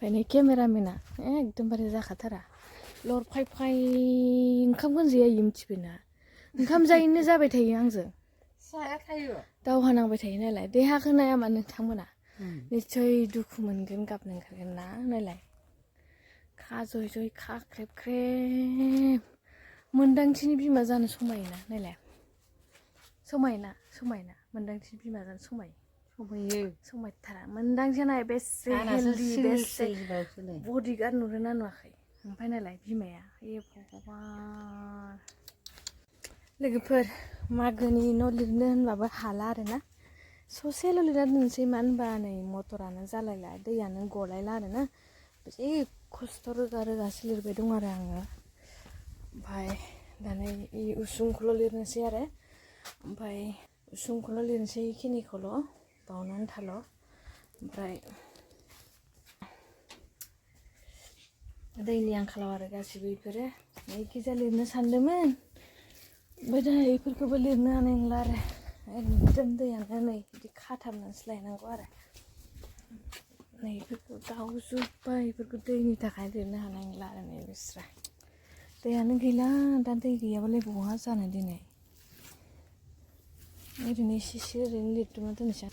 ओमफ्राय केमेरामेना एकदमबारे जाखाथारा लरफाय फाय ओंखाम गोनजाया मिथिबायना ओंखाम जायैनो जाबाय थायो आंजों दावहा नांबाय थायो नालाय देहाखौ नाया मा नोंथांमोना निस्सय दुखु मोनगोन गाबनो ओंखारगोन ना नायलाय खा जय जय खा ख्रेब ख्रेब मोनदांथिनि बिमा जानो समायोना नायलाय समायना मोनदांथिनि बिमा जानो समायथारा मोनदांथिया नाय बेसे हेल्दी बेसे बडिगार्ड नुदोंना नुवाखै ओमफ्राय नालाय बिमाया भगबान लोगोफोर मागोनि न' लिरनो होनबाबो हाला आरोना ससेल' लिरना दोनसै मानो होनबा नै मटरानो जालायला दैयानो गलायला आरोना जि खस्थ' रोगासो लिरबाय दं आरो आङो ओमफ्राय दानै उसुंखौल' लिरनोसै आरो ओमफ्राय उसुंखौल' लिरनोसै बेखिनिखौल' बावनो आन्थाल' ओमफ्राय दैनि आंखालाव आरो गासिबो बेफोरो जायखिजाया लिरनो सानदोंमोन ओमफ्राय दा बेफोरखौबो लिरनो हानाय नंला आरो एकदम दैयानो नै बिदि खाथाबनानैसो लायनांगौ आरो नै बेफोरखौ गावजोब्बाय बेफोरखौ दैनि थाखाय लिरनो हानाय नंला आरो नै बिस्रा दैयानो गैला दा दै गैयाबालाय बहा जानो दिनै ओरैनो एसे ओरैनो लिरथुमना दोनसै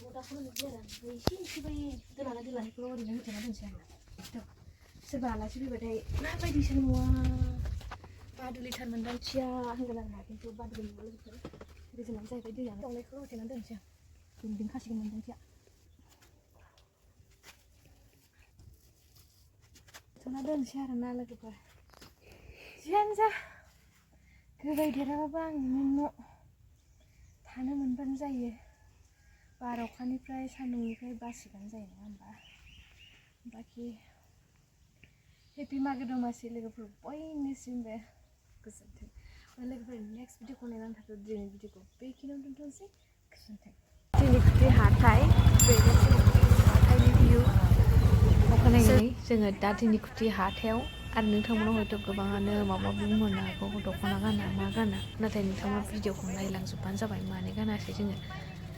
सोरबा आलासि फैबाथाय माबायदि सानवा बादुलिथार मोनदांथिया होनगोन आरोना खिन्थु बादुलि नङा लोगोफोर गोजोनानो जाहैबाय दैयानो दावनायखौ होथेना दोनसै आं बिदिनो खासिगोन मोनदांथिया होथेना दोनसै आरोना लोगोफोर जियानो जा गोबायदेराबाबो आंनि न' थानो मोनबानो जायो बार अखानिफ्राय सान्दुंनिफ्राय बासिबानो जायो नङा होमबा बाखि हेपि मागो दमासि लोगोफोर बयनिसिमबो गोजोन्थों लोगोफोर नेक्स्ट भिडिअखौ नायनानै थाथ'दो दिनै भिडिअखौ बेखिनियावनो दोनथ'नोसै गोजोन्थों दिनै हाथाय हाथायनि भिउ अखानायै जोङो दा दिनै हाथायाव आरो नोंथांमोनाव हयथ' गोबाङानो माबा बुंहरनो हागौ दख'ना गाना मा गाना नाथाय नोंथांमोना भिडिअखौ नायलांजोबबानो जाबाय मानो गानासै जोङो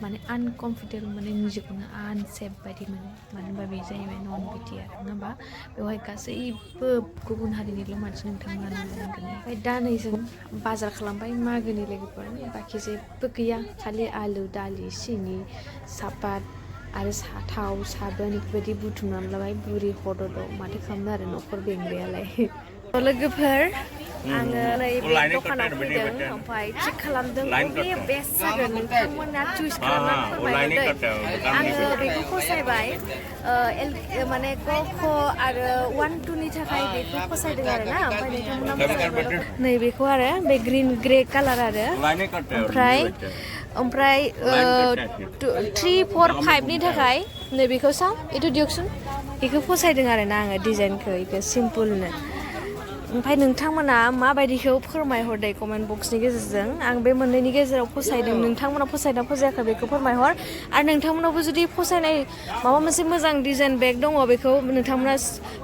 माने आनकमफर्टेबल माने निजेखौनो आनसेफ बायदि मोनो मानो होनबा बे जाहैबाय नन बिटि आरो नङा होमबा बेवहाय गासैबो गुबुन हारिनिल' मानसि नोंथांमोना नुनो मोनगोन ओमफ्राय दा नै जों बाजार खालामबाय मागोनि लोगोफोर बाखि जेबो गैया खालि आलु दालि सिनि सापात आरो थाव साबोन बेफोरबायदि बुथुमनानै लाबाय बुरि हदद' माथो खालामनो आरो न'खर बेंग्रायालाय लोगोफोर आङो नै बे दखानाव फैदों ओमफ्राय चेक खालामदों बबे बेस्ट जागोन नोंथांमोना चुज खालामनानै फोरमायहरदो आङो बेखौ फसायबाय माने ग'थ' आरो 1-2नि थाखाय बेखौ फसायदों आरो ना ओमफ्राय नोंथांमोना नैबेखौ आरो बे ग्रे कालार आरो ओमफ्राय 3-4-5नि थाखाय नैबेखौ सां एथ' दियकसन बेखौ फसायदों आरो ना आङो डिजाइनखौ बेखौ सिम्पोलनो ओमफ्राय नोंथांमोना माबायदिखौ फोरमायहरदो कमेन्ट बक्सनि गेजेरजों आं बे मोननैनि गेजेराव फसायदों नोंथांमोना फसायदों फसायाखै बेखौ फोरमायहर आरो नोंथांमोनावबो जुदि फसायनाय माबा मोनसे मोजां डिजाइन बेग दङ बेखौ नोंथांमोना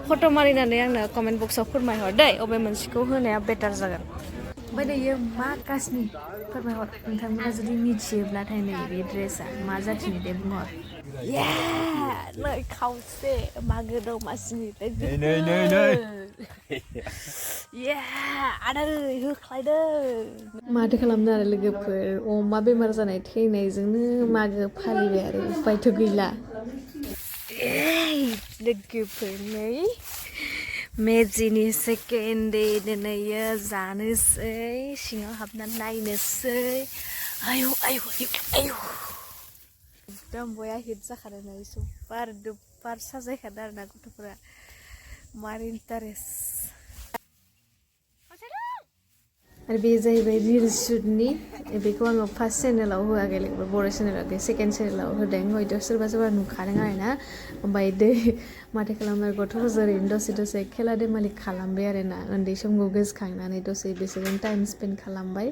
फट' मारिनानै आंनो कमेन्ट बक्सआव फोरमायहर दै अबे मोनसेखौ होनाया बेटार जागोन ओमफ्राय दायो मा कासनि फोरमायहर नोंथांमोना जुदि मिथियोब्लाथाय नै बे ड्रेसा मा जाथिनि दे बुंहर नै खावसे मागो दमासिनिफ्राय आदै होख्लायदों माथो खालामनो आरो लोगोफोर अमा बेमार जानाय थैनायजोंनो मागो फालिबाय आरो उपायथ' गैला लोगोफोर नै मेजिनि सेकेन्ड दे दिनैयो जानोसै सिङाव हाबनानै नायनोसै आयौ एकदम बया हिट जाखादों नै सुपार दुपार साजायखादों आरो ना गथ'फोरा मार इन्टारेस्ट आरो बे जाहैबाय रिल्स शुटनि बेखौ आङो फार्स्ट चेनेलाव होआखै लोगोफोर बर' चेनेलाव सेकेन्ड चेनेलाव होदों हयथ' सोरबा नुखादों आरो ना ओमफ्राय माथो खालामो गथ'फोरजों ओरैनो दसे खेला देमालि खालामबाय आरो ना उन्दै समखौ गोसोखांनानै दसे बिसोरजों टाइम स्पेन्ड खालामबाय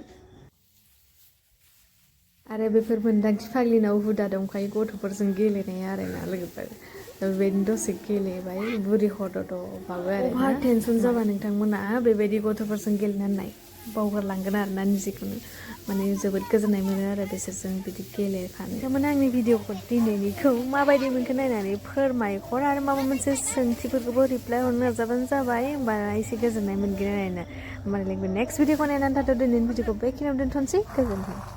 आरो बेफोर मोन्दांथि फाग्लिनाव हुदा दंखायो गथ'फोरजों गेलेनाया आरो ना लोगोफोर बेबायदिनो दसे गेलेबाय बुरि हदद'बाबो आरो अभार टेनसन जाबा नोंथांमोना बेबायदि गथ'फोरजों गेलेनानै नाय बावगारलांगोन आरोना निजेखौनो माने जोबोद गोजोननाय मोनो आरो बिसोरजों बिदि गेलेफानो थारमाने आंनि भिडिअखौ दिनैनिखौ माबायदि मोनखो नायनानै फोरमायहर आरो माबा मोनसे सोंथिफोरखौबो रिप्लाय हरनो नाजाबानो जाबाय होमबा एसे गोजोननाय मोनगोन आरोना होमबा नेक्स्ट भिडिअखौ नायनानै थाथ' दिनैनि भिडिअखौ बेखिनियाव दोनथ'नोसै गोजोन्थों